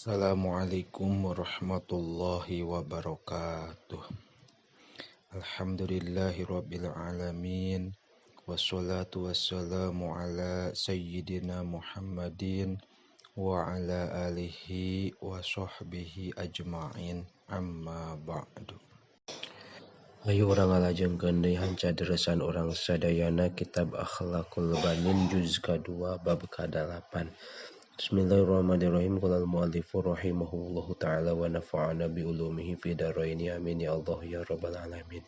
Assalamualaikum warahmatullahi wabarakatuh. Alhamdulillahirabbil alamin. Wassalatu wassalamu ala sayyidina Muhammadin wa ala alihi wa sahbihi ajma'in. Amma ba'du. Ayo urang ngalajengkeun deui hanca deresan urang sadayana kitab Akhlaqul Banin juz ka-2 bab ka-8. Bismillahirrahmanirrahim. Qala al-muallifu rahimahullahu ta'ala wa nafa'ana bi ulumihi fi dharaini amin ya Allah ya rabbal alamin.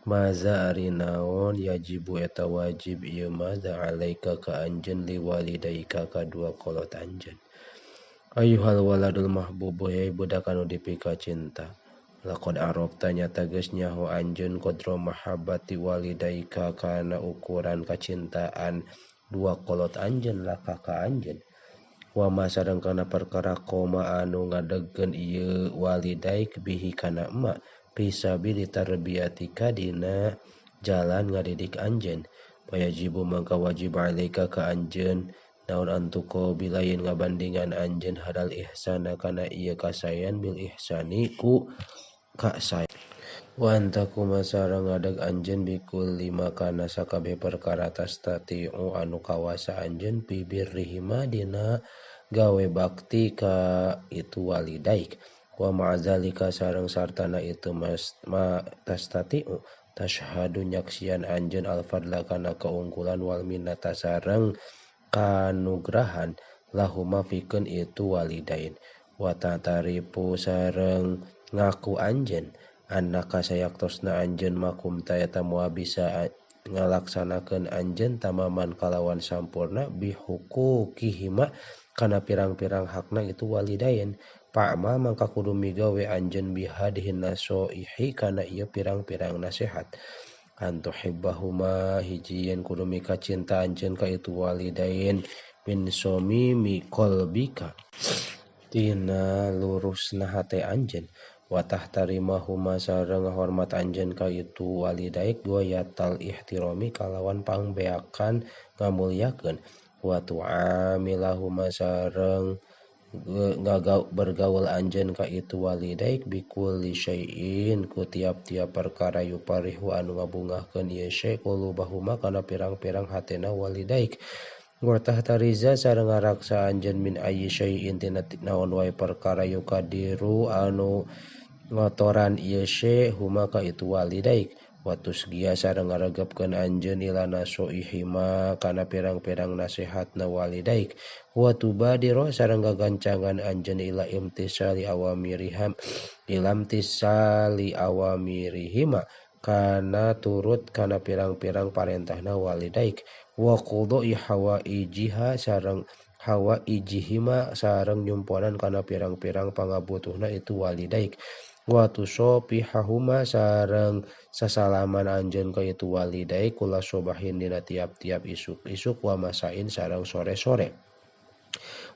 Maza ari naon yajibu eta wajib ieu maza alaika ka anjeun liwalidaika kadua kolot anjeun. Ayuhal waladul mahbubu hey budak anu dipika cinta. Laqad arafta nyata geus nyaho anjeun qadra mahabbati walidaika kana ukuran kacintaan dua kolot anjeun laka ka anjeun. Wa ma sareng kana perkara koma anu ngadegkeun ieu walidaik bihi kana emak fisabili tarbiyatika dina jalan ngadidik anjeun. Wajibu mangka wajib alaika ka anjeun naon antuko bilain ngabandingan anjeun hadal ihsana kana ieu kasayan bil ihsani ku kasayan. Wa antakuma sareng ngadeg anjeun bikul lima kana sakabeh perkara tastatiu anu kawasa anjeun fi birrihima dina gawe bakti ka itu walidaik. Wa ma'azalika sareng sartana itu ma tastatiu tashhadu nyaksian anjeun al-fadla kana keunggulan wal minnata sareng kanugrahan lahuma pikeun itu walidain. Wa tataripu sareng ngaku anjeun annaka sayaktosna anjeun makum ta eta moal bisa ngalaksanakeun anjeun tamaman kalawan sampurna bihuquqihima kana pirang-pirang hakna itu walidain. Pa'ma mangka kudu migawe anjeun bihadihin nasoihi kana ieu pirang-pirang nasihat. Antuhibbahuma hiji yen kudu mika cinta anjeun ka itu walidain min somimi qalbika tina lurusna hate anjeun. Wa tahtarimahuma sareng ngahormat anjeun ka itu walidaik goyatal ihtirami kalawan pangbeakan ngamulyakeun. Wa tu'amilahuma sareng bergaul anjeun ka itu walidaik bikulli syai'in ku tiap-tiap perkara yuparihu anu ngabungahkeun ieu syai' qulubahuma kana pirang-pirang hatena walidaik. Wa tahtariza sareng ngaraksa anjeun min ayyi syai'in tina naon wae perkara yukadiru anu ngotoran ieu syai' huma ka itu walidaik. Wa tusgiya sareng ngaregepkeun anjeun ila nasoihima kana pirang-pirang nasihatna walidaik. Wa tubadiro sareng gagancangan anjeun ila imtisali awamiriham ilamtisali awamirihima kana turut kana pirang-pirang parentahna walidaik. Wa qudai hawaijiha sareng hawaijihima sareng nyumponan kana pirang-pirang pangabutuhna itu walidaik. Wa tusopihahuma sareng sasalaman anjeun ka itu walidaik kula sobahin dina tiap-tiap isuk-isuk wa masain sareng sore-sore.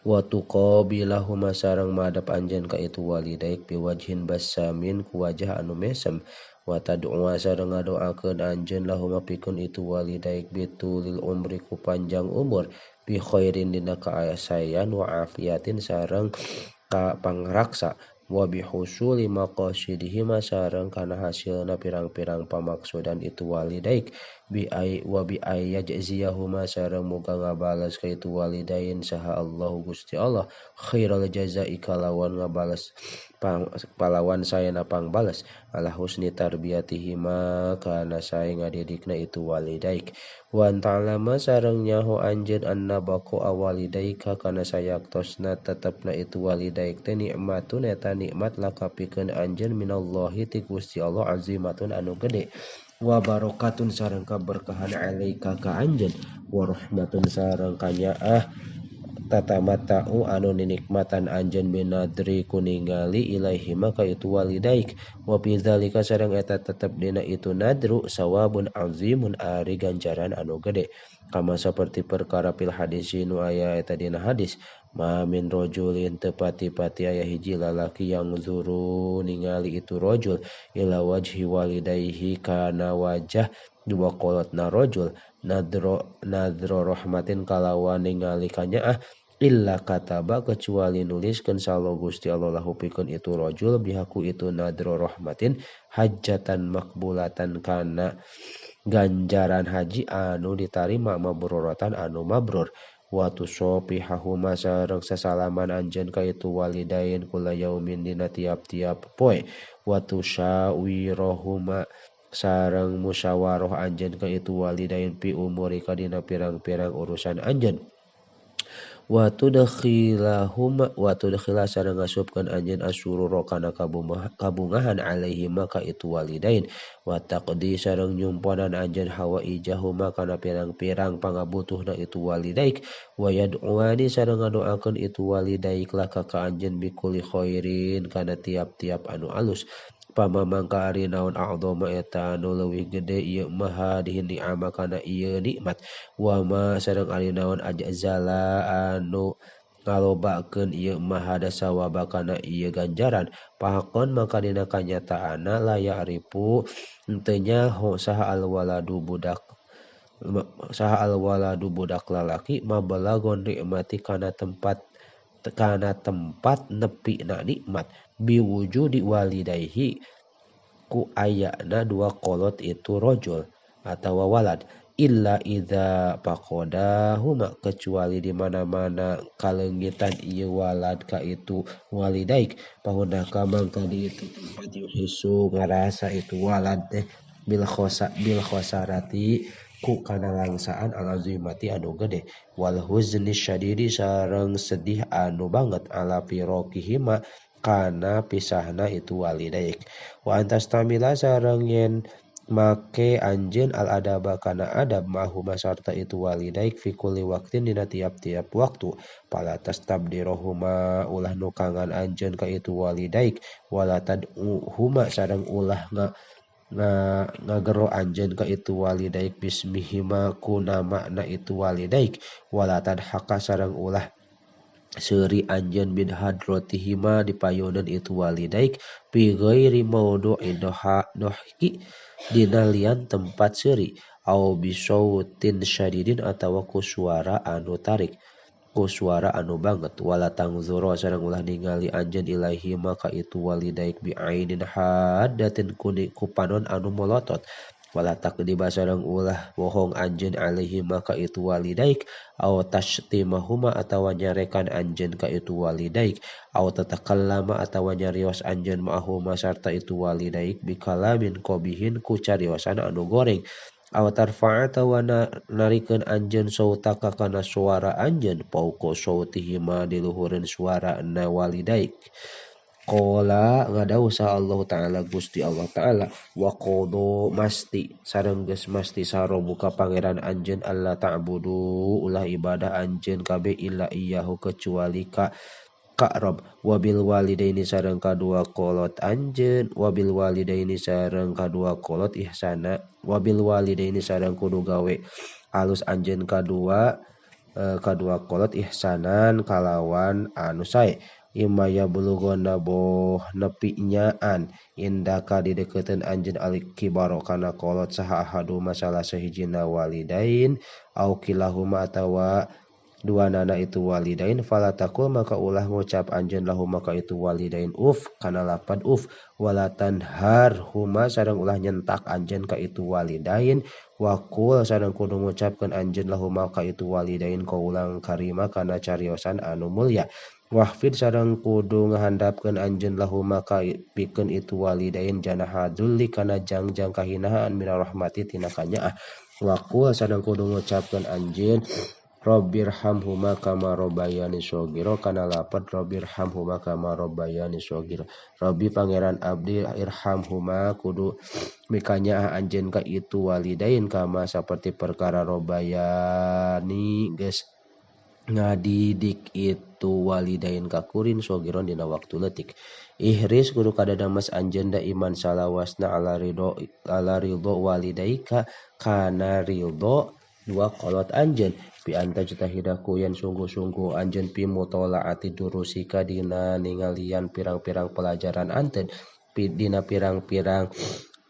Wa tuqabilahuma sareng madep anjeun ka itu walidaik biwajhin basamin ku wajah anu mesem. Wa tad'u sareng ngadoakeun anjeun lahuma pikeun itu walidaik bitulil umri ku panjang umur bi khairin dina kaasayan wa afiatin sareng ka pangraksa. Wa bihusuli maqasidihima sareng kana hasilna pirang-pirang pamaksudan itu walidaik. Bi ay wa bi ayyajziyahuma sareng muga ngabales ka itu walidain saha Allahu Gusti Allah khairal jazai kalawan ngabales palawan sayana pangbales ala husni tarbiyatihima kana sae ngadidikna itu walidaik. Wa ta'lama sareng nyaho anjeun anna baqa walidaika kana sayaktosna tetepna itu walidaik teh nikmatun eta nikmat laka pikeun anjeun minallahi ti Gusti Allah azimatun anu gede. Wa barokatun sareng kaberkahan alaika ka anjeun wa rahmatun sareng kanyaah tatamata'u anu ninikmatan anjeun binadri kuningali ilaihi maka itu walidaik. Wa fi dzalika sareng eta tetep dina itu nadru sawabun azimun ari ganjaran anu gede. Kama saperti perkara fil hadis nu aya eta dina hadis ma min rajulin tepati-pati aya hiji lalaki yang zuru ningali itu rajul ila wajhi walidayhi kana wajah dua kolotna rajul nadro nadro rahmatin kalawan ningali kanyaah Illa kataba kecuali nuliskeun saha Gusti Allah lahu pikeun itu rajul bihaku itu nadro rahmatin hajjatan makbulatan kana ganjaran haji anu ditarima mabruratan anu mabrur. Wa tusopihahuma sareng sasalaman anjeun ka itu walidain kula yaumin dina tiap-tiap poe. Wa tusyawirahuma sareng musyawarah anjeun ka itu walidain pi umurika dina pirang-pirang urusan anjeun. Wa tudkhilahuma wa tudkhila sareng ngasupkeun anjeun asyurura kana kabungahan alaihi maka itu walidain. Wa taqdi sareng nyumponan anjeun hawaijahuma kana pirang-pirang pangabutuhna itu walidaik. Wa yad'uani sareng ngadoakeun itu walidaik laka ka anjeun bikuli khairin kana tiap-tiap anu alus. Pamamangka ari naon a'dhama eta anu leuwih gede ieu maha dihin ni'ama kana ieu nikmat. Wa ma sareng ari naon ajzala anu ngalobakeun ieu maha dasawaba kana ieu ganjaran. Pahakon maka dina kanyataanna la ya'rifu henteu nyaho saha alwaladu budak saha alwaladu budak lalaki mabalagon nikmati kana tempat nepi na nikmat biwujudi walidayhi ku ayana dua kolot itu rojul atawa walad illa idza faqadahuma kecuali di mana-mana kalengitan ieu walad ka itu walidaik pahunaka mangka di itu tempat yuhisu ngarasa itu walad teh bil khosarati ku kana langsaan al-azimati anu gede wal huzni syadidi sareng sedih anu banget ala firaqihima kana pisahna itu walidaik. Wa antastamila sareng yen make anjeun al adaba kana adab mahuma sarta itu walidaik fi kulli waqtin dina tiap-tiap waktu. Fala tastabdirohuma ulah nukangan anjeun ka itu walidaik wala tad'uhuma sareng ulah ngagero anjeun ka itu walidaik bismihima ku namana itu walidaik wala tadhaka sareng ulah seuri anjeun bin hadrotihima dipayuneun itu walidaik bi ghairi maudu'in dohki dina lian tempat seuri au bisautin syadidin atawa ku suara anu tarik ku suara anu banget wala tangzura sareng ulah ningali anjeun ilaihi maka itu walidaik bi ainin haddatin ku panon anu molotot wala takdiba sareng ulah bohong anjeun alaihi maka itu walidaik au tashtimahuma atawa nyarekan anjeun ka itu walidaik au tatakallama atawa nyarios anjeun ma'ahuma sarta itu walidaik bikalamin qabihin ku cariosan anu goreng aw tarfa'a atawa narikeun anjeun sautaka kana suara anjeun pauko sautihima diluhureun suara na walidaik. Qala ngadawuh saha Allah Ta'ala Gusti Allah Ta'ala wa qada masti sareng geus masti sarobuka pangeran anjeun alla ta'budu ulah ibadah anjeun kabeh illa iyyahu kecuali ka Rob wabil walidaini sareng kadua kolot anjeun wabil walidaini sareng kadua kolot ihsana wabil walidaini sareng kudu gawe alus anjeun kadua kolot ihsanan kalawan anu sae imma yablughana boh nepi nyaan indaka dideukeuteun anjeun al-kibaro kana kolot saha ahadu masalah sahijina walidain au kilahuma atawa dua nana itu walidain fala taqul maka ulah ngucap anjeun lahu maka itu walidain uf kana lapad uf wala tanhar huma sareng ulah nyentak anjeun ka itu walidain waqul sareng kudu ngucapkeun anjeun lahu maka itu walidain qaulan karima kana cariosan anu mulya wahfid sareng kudu ngahandapkeun anjeun lahu maka pikeun itu walidain janaha dzulli kana jangjang kahinahan minar rahmati tina kanyaah waqul sareng kudu ngucapkeun anjeun Rabbirhamhuma kama rabbayani shaghira kana lapad Rabbirhamhuma kama rabbayani shaghira Rabbi pangeran abdi irhamhuma kudu mikanyaah anjeun ka itu walidain kama saperti perkara rabbayani geus ngadidik itu walidain ka kurin shagiron dina waktu leutik. Ihris kudu kadadamas anjeun da iman salawasna ala ridho walidaika kana ridho dua kolot anjeun bi anta jutahidaku yen sungguh-sungguh anjeun pi mutolaati durusika dina ningalian pirang-pirang pelajaran anteun pi dina pirang-pirang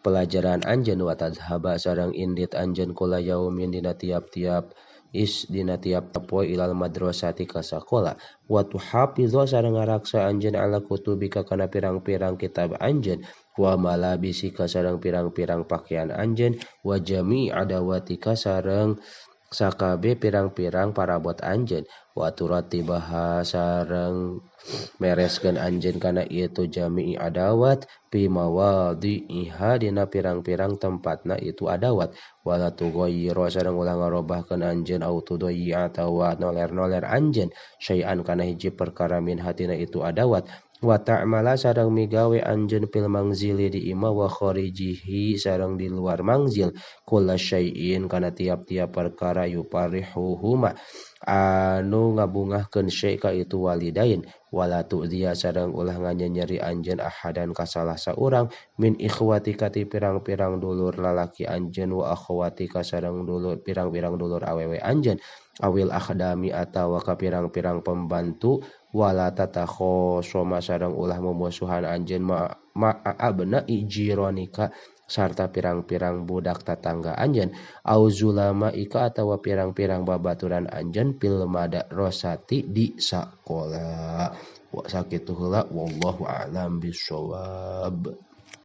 pelajaran anjeun wa tadhhaba sareng indit anjeun kula yaumin dina tiap-tiap Is dina tiap poe ilal madrasati ka sakola wa tuhafiza sareng ngaraksa anjeun ala kutubika kana pirang-pirang kitab anjeun wa malabisika sareng pirang-pirang pakaian anjeun wa jami' adawatika sareng sakabe pirang-pirang parabot anjeun wa turatibaha sareng mereskeun anjeun kana itu jami'i adawat fi mawadhi'iha dina pirang-pirang tempatna itu adawat wala tughayyiru sareng ulah ngarobahkeun anjeun au tudayyi'a atawa noler-noler anjeun syai'an kana hiji perkara min hatina itu adawat wa ta'mala sareng migawe anjeun fil mangzili di imah wa kharijihi sareng di luar mangzil kulla syai'in kana tiap-tiap perkara yuparihuhuma anu ngabungahkeun syai' ka itu walidain wala tu'dhiya sareng ulah nganyenyeri anjeun ahadan ka salah saurang min ikhwatika ti pirang-pirang dulur lalaki anjeun wa akhwatika sareng dulur pirang-pirang dulur awewe anjeun awil akhdami atawa ka pirang-pirang pembantu wala tatakhosoma sareng ulah mumusuhan anjeun ma'abna jironika sarta pirang-pirang budak tatangga anjeun au zulama ika atawa pirang-pirang babaturan anjeun fil madrasati di sakola. Wa sakitu heula wallahu a'lam bissawab.